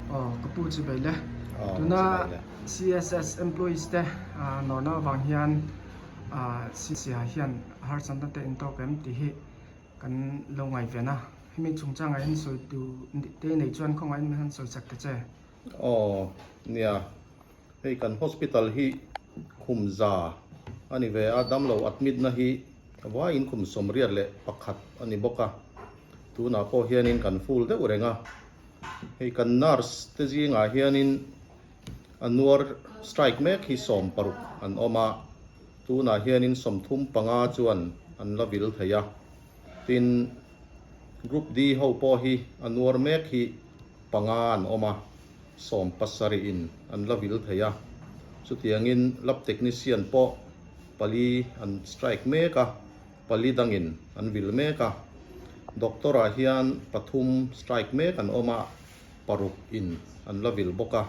Aw ka pu chi bai le. Tuna CSS employees te nawrna avang hian CCI hian harsatna te in tawk em tih hi kan lo ngaihven a. Hemi chungchangah hian sawi tu te nei chuan khawngaihin min han sawi chak ta che. Aw nia, hei kan hospital hi khum za a ni ve a, damlo admit na hi vaiin khum 81 a ni bawk a, tunah pawh hianin kan full deuh reng a, hei kan nurse te zingah hianin a nuar strike mek hi 16 an awm a, tunah hianin 35 chuan an la vil thei a, tin group D ho pawh hi a nuar mek hi panga an awm a, 17 in an la vil thei a. Chutiangin lab technician pawh pali an strike mek a, pali dangin an vil mek a. Doctor ah hian pathum strike mek an awm a, paruk in an la vil bawk a.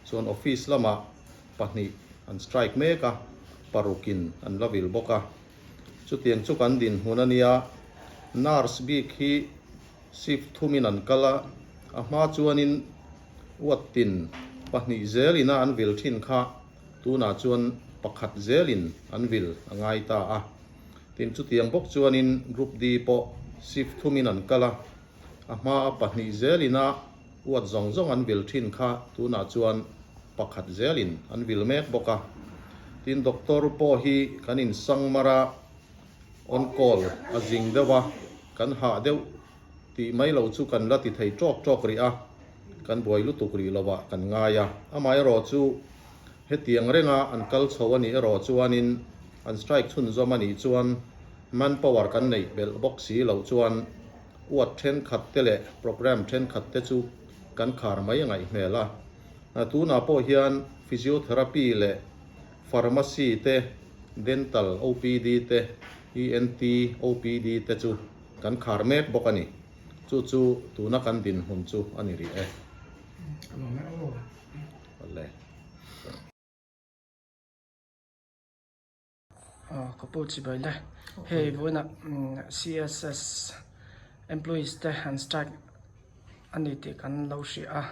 Chuan office lamah pahnih an strike mek a, paruk in an la vil bawk a. Chutiang chu kan dinhmun a nia, nurse bik hi Shift thumin an kal a, a hma chuanin uattin pahnih zelina an vil thin kha tunah chuan pakhat zelin an vil a ngai ta a. Tin, chutiang bawk chuanin Group D pawh shift thumin an kal a, a hma a pahnih zelina uat zawng zawng an vil thin kha tunah chuan pakhat zelin an vil mek bawk a. Tin, doctor pawh hi kan insang mar a, On call a zing deuh a, kan hah deuh tih mai lo chu kan la ti thei tawk tawk rih a, kan buai lutuk rih lo ah kan ngai a. Amaherawh chu hetiang renga an kal chho a nih erawh chuanin an strike chhunzawm a nih chuan manpower kan neih belh bawk si loh chuan uat thenkhat te leh programme thenkhat te chu kan khar mai a ngaih hmel a. Tunah pawh hian physiotherapy leh Pharmacy te, Dental OPD te, ENT OPD te chu kan khar mek bawk a ni. Chu chu tuna kan dinhmun chu a ni rih e. Ka lawm e aw. Awle. Aw ka pu chibai le. Hei vawiinah CSS employees te an strike a ni tih kan lo hria a.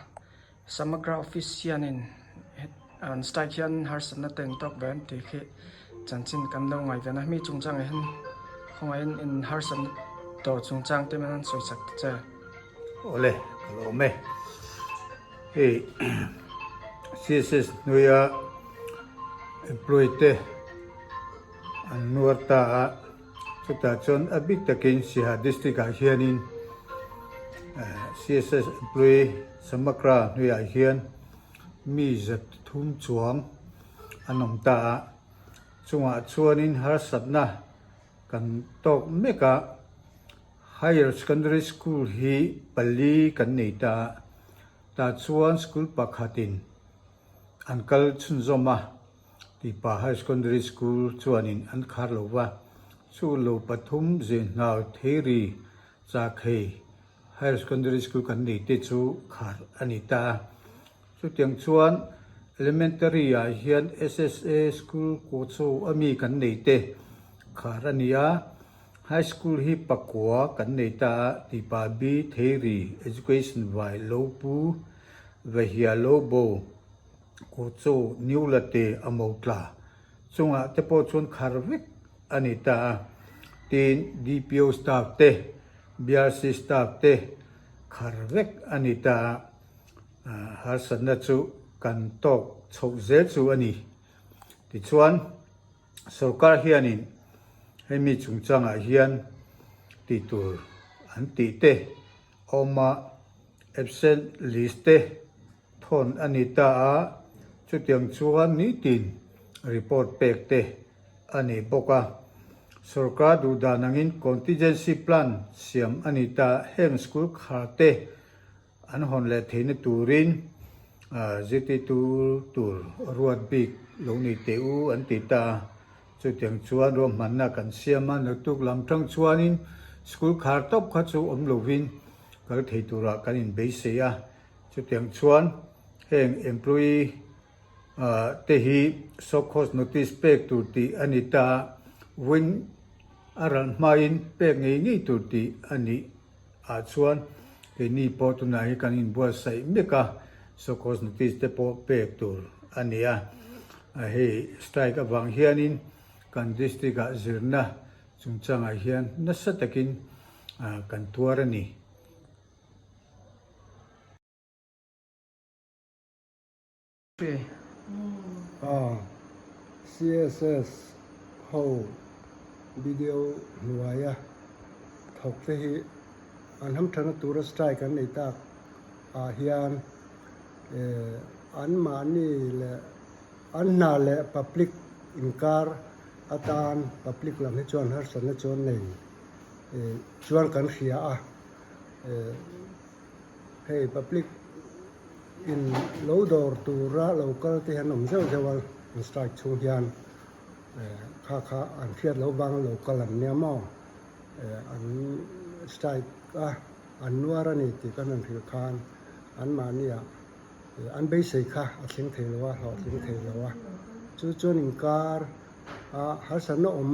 Samagra office hianin an strike hian harsatna te an tawk ve an tih khi chanchin kan lo ngaihven a. Hemi chungchangah hian khawngaihin in harsatna tawh chungchang te hian sawi chak ta che. Awle ka lawm e. Hei CSS hnuaia employee te an nuar ta a, chutah chuan a bik takin Siaha district ah hianin CSS employee Samakra hnuaiah hian mi 300 chuang an awm ta a, chungah chuanin harsatna kan tawk mek a. Higher Secondary School hi pali kan nei ta a, tah chuan school pakhatin an kal chhunzawm a, tipa Higher Secondary School chuanin an khar lo va, chu lo pathum Zinhnau Theiri Chakhei Higher Secondary School kan nei te chu khar a ni ta a. Chutiang chuan Elementary ah hian SSA School Kawchaw ami kan nei te khar a ni a, High School hi pakua kan nei ta a, tipa bi Theiri Education vai lo pu Vahia lo bo Kawchaw New Late a mo tla chungah te pawh chuan khar vek a ni ta a, tin DPO staff te BRC staff te khar vek a ni ta a, harsatna chu kan tawk chhoh zel chu a ni. Tichuan. Sorkar hianin hemi chungchangah hian tih tur an tih te a awm a, absent list te thawn a ni ta a, chutiang chuan nitin report pek te a ni bawk a. Sorkar duhdan angin contingency plan siam a ni ta, heng school khar te An hawn leh theihna turin zirtirtu tur ruat bik lo nei teh u an ti ta a. Chutiang chuan ruahmanna kan siam a, naktuk lam tang chuanin school khar tawp kha chu awm lovin kal thei turah kan inbeisei a. Chutiang chuan heng employee te hi show cause notice pek tur tih a ni ta a, wing a ralh hmain pek ngei ngei tur tih a nih. Ah chuan keini pawh tunah hi kan inbuatsaih mek a. Show cause notice te pawh pek tur a ni a. Hei strike avang hianin kan district ah zirna chungchangah hian nasa takin kan tuar a ni. A, CSS ho video hnuaia thawk te hi an hamthana tura strike an nei tak ah hian an mahni leh an hna leh public inkar atan public lam hi chuan harsatna chu an nei chuan kan hria a. Hei public in lo dawr tura lo kal te hian awm zeuh zeuh a, an strike chhung hian kha kha an hriat loh vanga lo kal an nia maw? An strike a, an nuar a ni tih kan han hrilh khan anmahni ah an beisei kha a thleng thei lo a, hlawhtling thei lo a. Chu chuan inkar a harsatna awm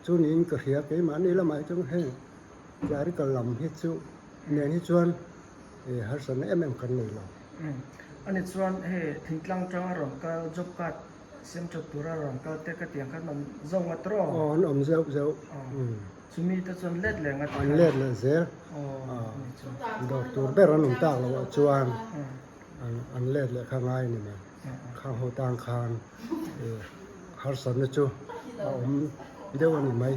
chu niin ka hria keimahni lamah hi chuan heng clerical lam hi chu Nen hi chuan harsatna em em kan nei lo. Ani chuan hei thingtlang tanga rawn kal job card siam that tura rawn kal te ka tiang khan awm zauh ngat rawh. Aw an awm zeuh zeuh. Chumi te chuan let leh ngat khan. An let leh zel. Dawr tur ber an awm tak loh ah chuan an let leh kha ngai a ni mai. Khang ho tang khan harsatna chu a awm deuh a ni mai.